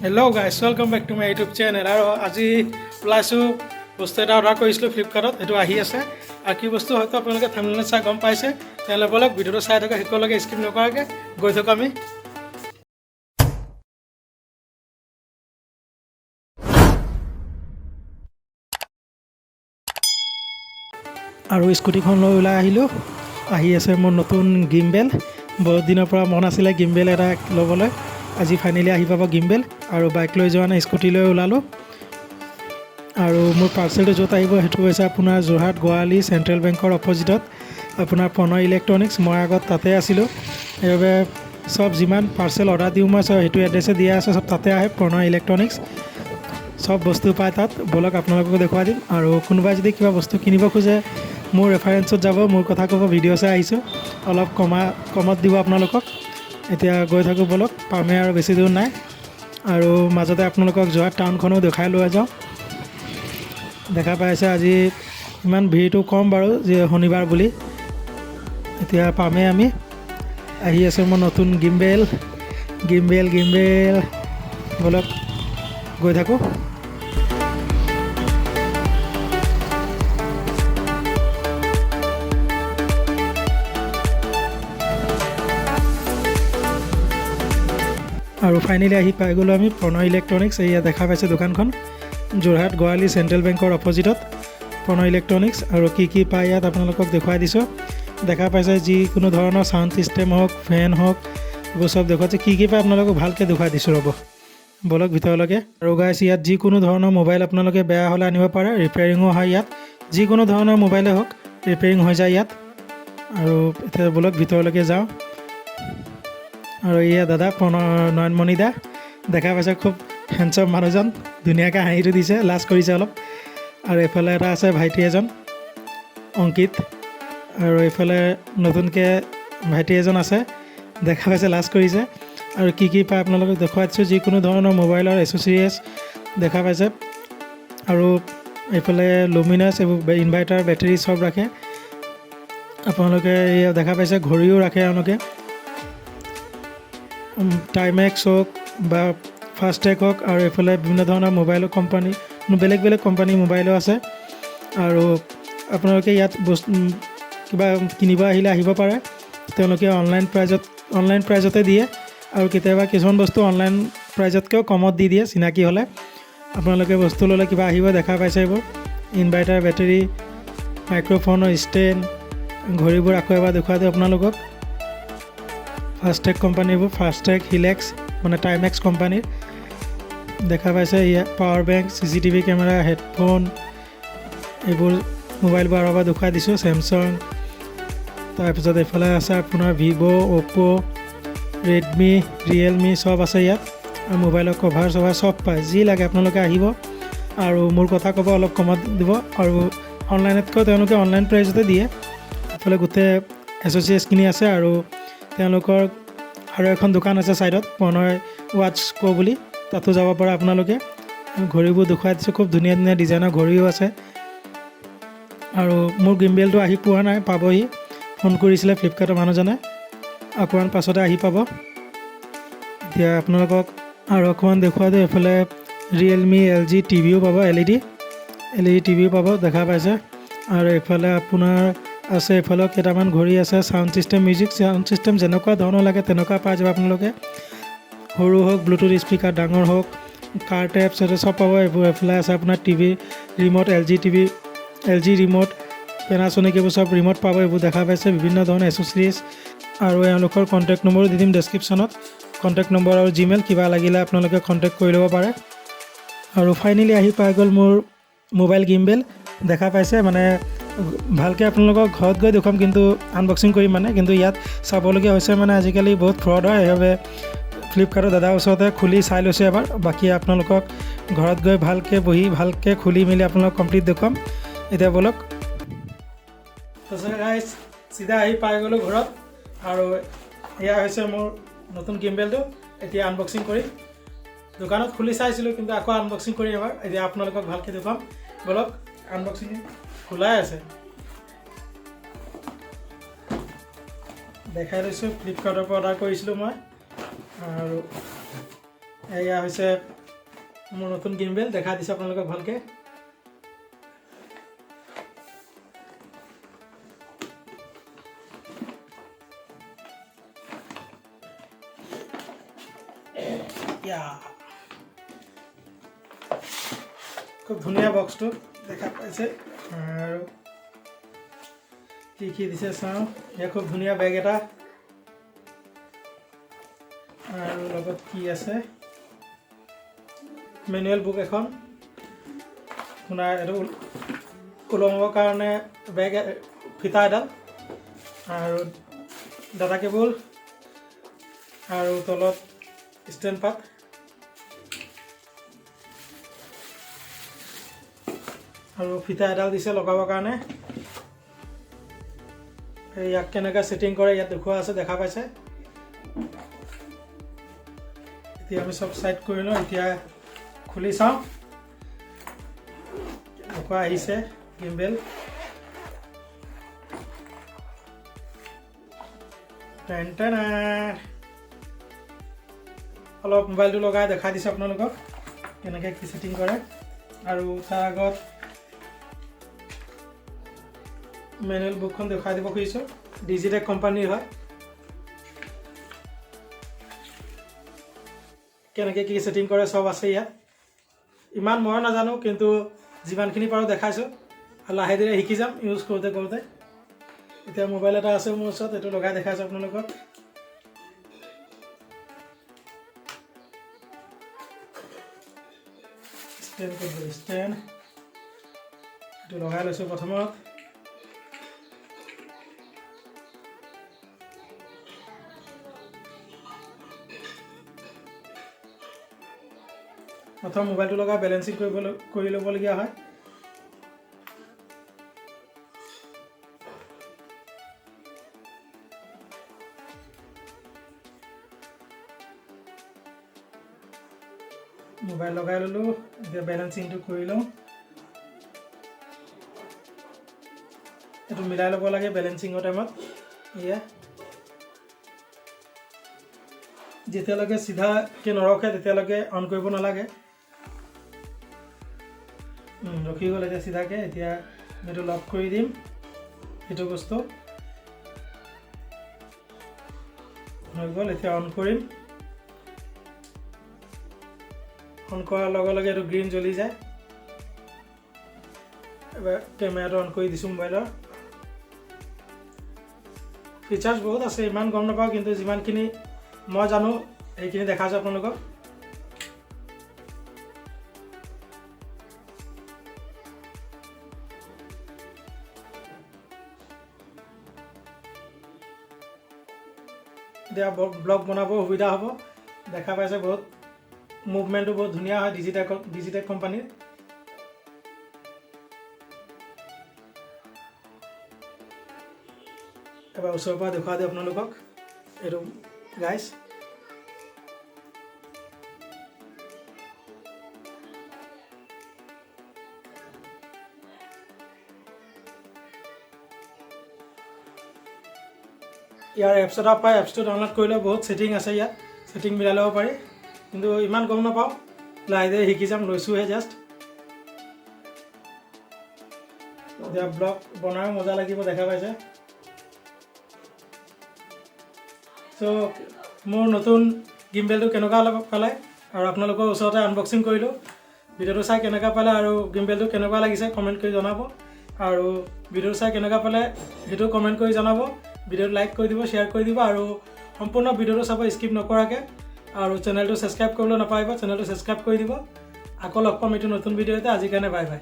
Hello guys, welcome back to my YouTube channel. আৰু আজি ওলাইছোঁ, বস্তু এটা অৰ্ডাৰ কৰিছিলোঁ ফ্লিপকাৰ্টত, সেইটো আহি আছে। আৰু কি বস্তু হয়তো আপোনালোকে থাম্বনেইলত চাই গম পাইছে। তেনেহ'লে ব'লক, ভিডিঅ'টো চাই থকা শেষলৈকে স্কিপ নকৰাকৈ গৈ থাকোঁ আমি। আৰু স্কুটিখন লৈ ওলাই আহিলোঁ। আহি আছে মোৰ নতুন গিম্বেল। বহুত দিনৰ পৰা মন আছিলে গিম্বেল এটা ল'বলৈ, আজি ফাইনেলি আহি পাব গিম্বেল। আৰু বাইক লৈ যোৱা নাই, স্কুটি লৈ ওলালোঁ। আৰু মোৰ পাৰ্চেলটো য'ত আহিব সেইটো হৈছে আপোনাৰ যোৰহাট গুৱাহাটী চেণ্ট্ৰেল বেংকৰ অপজিটত আপোনাৰ প্ৰণয় ইলেক্ট্ৰনিক্স। মই আগত তাতে আছিলোঁ, সেইবাবে চব যিমান পাৰ্চেল অৰ্ডাৰ দিওঁ মই চব সেইটো এড্ৰেছে দিয়া আছে, চব তাতে আহে। প্ৰণয় ইলেক্ট্ৰনিক্স, চব বস্তু পায় তাত। ব'লক, আপোনালোককো দেখুৱাই দিম। আৰু কোনোবাই যদি কিবা বস্তু কিনিব খোজে, মোৰ ৰেফাৰেঞ্চত যাব, মোৰ কথা ক'ব, ভিডিঅ' চাই আহিছোঁ, অলপ কমত দিব আপোনালোকক। এতিয়া গৈ থাকোঁ ব'লক, পামেই আৰু, বেছি দূৰ নাই। আৰু মাজতে আপোনালোকক যোৰহাট টাউনখনো দেখাই লৈ যাওঁ। দেখা পাইছে, আজি ইমান ভিৰটো কম বাৰু, যে শনিবাৰ বুলি। এতিয়া পামেই আমি। আহি আছে মোৰ নতুন গিম্বেল, গিম্বেল, গিম্বেল। ব'লক, গৈ থাকোঁ। আৰু ফাইনেলি আহি পাই গ'লোঁ আমি প্ৰণয় ইলেক্ট্ৰনিক্স। এয়া দেখা পাইছে দোকানখন, যোৰহাট গুৱাহাটী চেণ্ট্ৰেল বেংকৰ অপজিটত প্ৰণয় ইলেক্ট্ৰনিক্স। আৰু কি কি পায় ইয়াত আপোনালোকক দেখুৱাই দিছোঁ। দেখা পাইছে, যিকোনো ধৰণৰ চাউণ্ড ছিষ্টেম হওক, ফেন হওক, এইবোৰ চব দেখুৱাইছে। কি কি পায় আপোনালোকক ভালকৈ দেখুৱাই দিছোঁ, ৰ'ব, ব'লক ভিতৰলৈকে। আৰু গাইছ, ইয়াত যিকোনো ধৰণৰ মোবাইল আপোনালোকে বেয়া হ'লে আনিব পাৰে, ৰিপেয়াৰিঙো হয় ইয়াত। যিকোনো ধৰণৰ মোবাইলে হওক, ৰিপেয়াৰিং হৈ যায় ইয়াত। আৰু এতিয়া ব'লক, ভিতৰলৈকে যাওঁ। আৰু এয়া দাদা প্ৰণয় নয়নমণি দা, দেখা পাইছে, খুব হেণ্ডচাম মানুহজন, ধুনীয়াকৈ হাঁহিটো দিছে, লাজ কৰিছে অলপ। আৰু এইফালে এটা আছে ভাইটি এজন অংকিত। আৰু এইফালে নতুনকৈ ভাইটি এজন আছে, দেখা পাইছে, লাজ কৰিছে। আৰু কি কি পায় আপোনালোকক দেখুৱাই দিছোঁ। যিকোনো ধৰণৰ মোবাইলৰ এচেচৰিজ দেখা পাইছে। আৰু এইফালে লুমিনাছ, এইবোৰ ইনভাৰ্টাৰ, বেটেৰী চব ৰাখে আপোনালোকে। এই দেখা পাইছে, ঘড়ীও ৰাখে এওঁলোকে। টাইমেক্স হওক বা ফাষ্টেক হওক। আৰু এইফালে বিভিন্ন ধৰণৰ মোবাইলৰ কোম্পানী, বেলেগ বেলেগ কোম্পানীৰ মোবাইলো আছে। আৰু আপোনালোকে ইয়াত বস্তু কিবা কিনিব আহিলে আহিব পাৰে। তেওঁলোকে অনলাইন প্ৰাইজতে দিয়ে আৰু কেতিয়াবা কিছুমান বস্তু অনলাইন প্ৰাইজতকৈও কমত দি দিয়ে চিনাকি হ'লে। আপোনালোকে বস্তু ল'লে কিবা আহিব। দেখা পাইছে, এইবোৰ ইনভাৰ্টাৰ, বেটেৰী, মাইক্ৰ'ফোনৰ ষ্টেণ্ড, ঘড়ীবোৰ আকৌ এবাৰ দেখুৱাই দিওঁ আপোনালোকক। ফাষ্টেক কোম্পানীবোৰ, ফাষ্টেক, হিলেক্স, মানে টাইমেক্স কোম্পানীৰ দেখা পাইছে। ইয়াত power bank, CCTV camera, headphone, এইবোৰ মোবাইলবোৰ আৰু এবাৰ দেখুৱাই দিছোঁ, চেমচাং। তাৰপিছত এইফালে আছে আপোনাৰ ভিভ', অ'প্প', ৰেডমি, ৰিয়েলমি চব আছে ইয়াত। আৰু মোবাইলৰ কভাৰ চভাৰ চব পায়। যি লাগে আপোনালোকে আহিব আৰু মোৰ কথা ক'ব, অলপ কমত দিব। আৰু অনলাইনতকৈ তেওঁলোকে অনলাইন প্ৰাইজতে দিয়ে। এইফালে গোটেই এচেচৰিজখিনি আছে। আৰু তেওঁলোকৰ আৰু এখন দোকান আছে ছাইডত, প্ৰণয় ৱাটছ কো বুলি, তাতো যাব পাৰে আপোনালোকে। ঘড়ীবোৰ দেখুৱাই দিছোঁ, খুব ধুনীয়া ধুনীয়া ডিজাইনৰ ঘড়ীও আছে। আৰু মোৰ গিম্বেলটো আহি পোৱা নাই, পাবহি। ফোন কৰিছিলে ফ্লিপকাৰ্টৰ মানুহজনে, অকণমান পাছতে আহি পাব। এতিয়া আপোনালোকক আৰু অকণমান দেখুৱাই দিওঁ। এইফালে ৰিয়েলমি, এল জি টিভিও পাব, এলইডি টিভিও পাব, দেখা পাইছে। আৰু এইফালে আপোনাৰ আছে, এইফালেও কেইটামান ঘড়ী আছে। Sound system, music sound system যেনেকুৱা ধৰণৰ লাগে তেনেকুৱা পাই যাব আপোনালোকে। সৰু হওক ব্লুটুথ স্পীকাৰ, ডাঙৰ হওক কাৰ টেপ, সেইটো চব পাব এইবোৰ। এইফালে আছে আপোনাৰ TV remote, LG TV, LG remote, Panasonic, এইবোৰ চব ৰিম'ট পাব। এইবোৰ দেখা পাইছে, বিভিন্ন ধৰণৰ এচেচৰিজ। আৰু এওঁলোকৰ কণ্টেক্ট নম্বৰো দি দিম ডেছক্ৰিপশ্যনত, কণ্টেক্ট নম্বৰ আৰু জিমেইল। কিবা লাগিলে আপোনালোকে কণ্টেক্ট কৰি ল'ব পাৰে। আৰু ফাইনেলি আহি পাই গ'ল মোৰ মোবাইল গিম্বেল, দেখা পাইছে। মানে ভালকৈ আপোনালোকক ঘৰত গৈ দেখুৱাম, কিন্তু আনবক্সিং কৰিম মানে, কিন্তু ইয়াত চাবলগীয়া হৈছে, মানে আজিকালি বহুত ফ্ৰড হয়, সেইবাবে ফ্লিপকাৰ্টৰ দাদাৰ ওচৰতে খুলি চাই লৈছোঁ এবাৰ। বাকী আপোনালোকক ঘৰত গৈ ভালকৈ বহি ভালকৈ খুলি মেলি আপোনালোকক কমপ্লিট দেখুৱাম। এতিয়া ব'লক। তাৰপিছত গাইজ, চিধা আহি পাই গ'লোঁ ঘৰত। আৰু এয়া হৈছে মোৰ নতুন গিম্বেলটো। এতিয়া আনবক্সিং কৰিম। দোকানত খুলি চাইছিলোঁ, কিন্তু আকৌ আনবক্সিং কৰিম এবাৰ। এতিয়া আপোনালোকক ভালকৈ দেখুৱাম। ব'লক, আনবক্সিং। খোলাই আছে, দেখাই লৈছোঁ। ফ্লিপকাৰ্টৰ পৰা অৰ্ডাৰ কৰিছিলোঁ মই। আৰু এয়া হৈছে মোৰ নতুন গিম্বেল, দেখা দিছোঁ আপোনালোকক ভালকৈ। খুব ধুনীয়া বক্সটো দেখা পাইছে। আৰু কি কি দিছে চাওঁ। এয়া খুব ধুনীয়া বেগ এটা, আৰু লগত কি আছে, মেনুৱেল বুক এখন, আপোনাৰ এইটো ওলমাবৰ কাৰণে বেগ, ফিটা এডাল, আৰু ডাটা কেবুল, আৰু তলত ষ্টেণ্ড পাত। আৰু ফিটা এডাল দিছে লগাবৰ কাৰণে। ইয়াক কেনেকৈ ছেটিং কৰে ইয়াত দেখুওৱা আছে, দেখা পাইছে। এতিয়া আমি চব চাইড কৰি লওঁ, এতিয়া খুলি চাওঁ কেনেকুৱা আহিছে গিম্বেল। টেন টেন, অলপ মোবাইলটো লগাই দেখাই দিছোঁ আপোনালোকক কেনেকৈ কি ছেটিং কৰে। আৰু তাৰ আগত মেনুৱেল বুকখন দেখুৱাই দিব খুজিছোঁ। ডিজিটেক কোম্পানীৰ হয়। কেনেকৈ কি ছেটিং কৰে চব আছে ইয়াত। ইমান ময়ো নাজানো, কিন্তু যিমানখিনি পাৰোঁ দেখাইছোঁ, আৰু লাহে ধীৰে শিকি যাম ইউজ কৰোঁতে কৰোঁতে। এতিয়া মোবাইল এটা আছে মোৰ ওচৰত, এইটো লগাই দেখাইছোঁ আপোনালোকক। ষ্টেণ্ড ক'ত গ'ল? ষ্টেণ্ড এইটো লগাই লৈছোঁ প্ৰথমত। প্ৰথম মোবাইলটো লগাই বেলেঞ্চিং কৰি ল'বলগীয়া হয়। মোবাইল লগাই ল'লোঁ, এতিয়া বেলেঞ্চিংটো কৰি লওঁ। এইটো মিলাই ল'ব লাগে বেলেঞ্চিঙৰ টাইমত। এয়া যেতিয়ালৈকে চিধাকৈ নৰখে তেতিয়ালৈকে অন কৰিব নালাগে। ৰখি গ'ল এতিয়া চিধাকৈ। এতিয়া এইটো লক কৰি দিম, এইটো বস্তু হৈ গ'ল। এতিয়া অন কৰিম। অন কৰাৰ লগে লগে এইটো গ্ৰীণ জ্বলি যায়। এবাৰ কেমেৰাটো অন কৰি দিছোঁ মোবাইলৰ। ফিচাৰ্ছ বহুত আছে, ইমান গম নাপাওঁ, কিন্তু যিমানখিনি মই জানো সেইখিনি দেখাইছোঁ আপোনালোকক। এতিয়া ব্লগ বনাব সুবিধা হ'ব। দেখা পাইছে বহুত মুভমেণ্টটো বহুত ধুনীয়া হয় ডিজিটেক কোম্পানীৰ। এবাৰ ওচৰৰ পৰা দেখুৱাই দিওঁ আপোনালোকক এইটো গাইছ। ইয়াৰ এপছ এটা পায়, এপছটো ডাউনলোড কৰিলে বহুত ছেটিং আছে, ইয়াত ছেটিং মিলাই ল'ব পাৰি, কিন্তু ইমান গম নাপাওঁ, লাহে ধীৰে শিকি যাম, লৈছোঁহে জাষ্ট। এতিয়া ব্লগ বনায়ো মজা লাগিব, দেখা পাইছে। চ' মোৰ নতুন গিম্বেলটো কেনেকুৱা অলপ পালে আৰু আপোনালোকৰ ওচৰতে আনবক্সিং কৰিলোঁ। ভিডিঅ'টো চাই কেনেকুৱা পালে আৰু গিম্বেলটো কেনেকুৱা লাগিছে কমেণ্ট কৰি জনাব, আৰু ভিডিঅ'টো চাই কেনেকুৱা পালে সেইটো কমেণ্ট কৰি জনাব। ভিডিঅ'টো লাইক কৰি দিব, শ্বেয়াৰ কৰি দিব, আৰু সম্পূৰ্ণ ভিডিঅ'টো চাব স্কিপ নকৰাকৈ। আৰু চেনেলটো ছাবস্ক্ৰাইব কৰিবলৈ নাপাহৰিব, চেনেলটো ছাবস্ক্ৰাইব কৰি দিব। আকৌ লগ পাম এইটো নতুন ভিডিঅ'তে। আজিৰ কাৰণে বাই বাই।